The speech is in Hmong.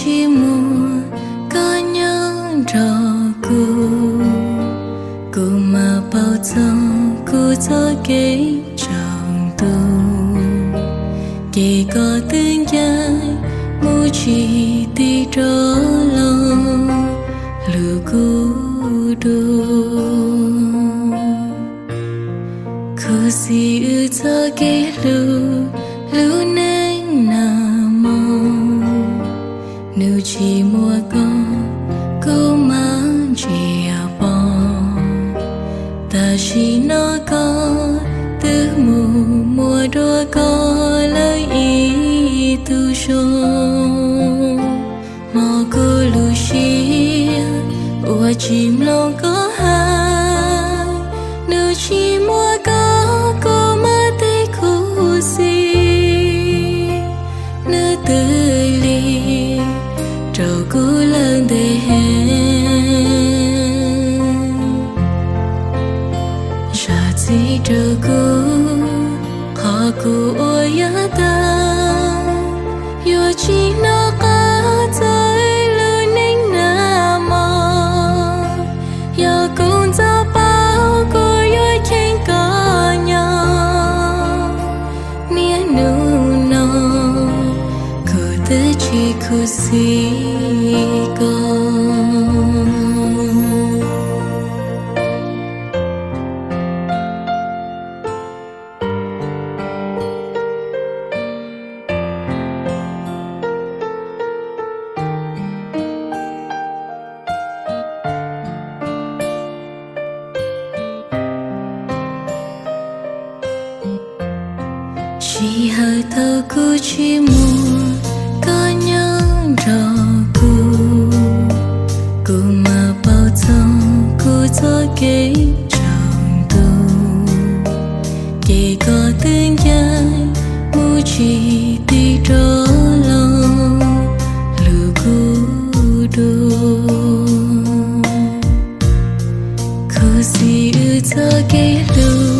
tsis muaj koj nyob nrog kuv, kuv mam paub txog kuv txoj kev tsaus ntuj, ces koj twb ncaim mus tsis tig rov los hlub kuv dua. Khuv xim wb txoj kev hlub, lub neej nag hmo, nws tsis muaj koj kuv mam ntsiag pom. Tam sim no koj twb mus muaj dua koj lawm ib tug zoo. Hmo kuv lub siab uas tsis mloog koj hais, nws tsis muaj koj kuv mam tej khuv xim, nws twb lig rau kuv lawm ntev heev. Zam txim rau kuv qhov kuv ua yam tag, yuav tsis hnov qab txog lub neej nag hmo. Yog kuv ntxov paub kuv yuav cheem koj nyob, niaj hnub no kuv twb tsis khuv xim koj. Sij hawm thaum kuv tsis muaj koj nyob nrog kuv, kuv mam paub txog kuv txoj kev tsaus ntuj, ces koj twb ncaim mus tsis tig rov los hlub kuv dua. Khuv xim wb txoj kev hlub,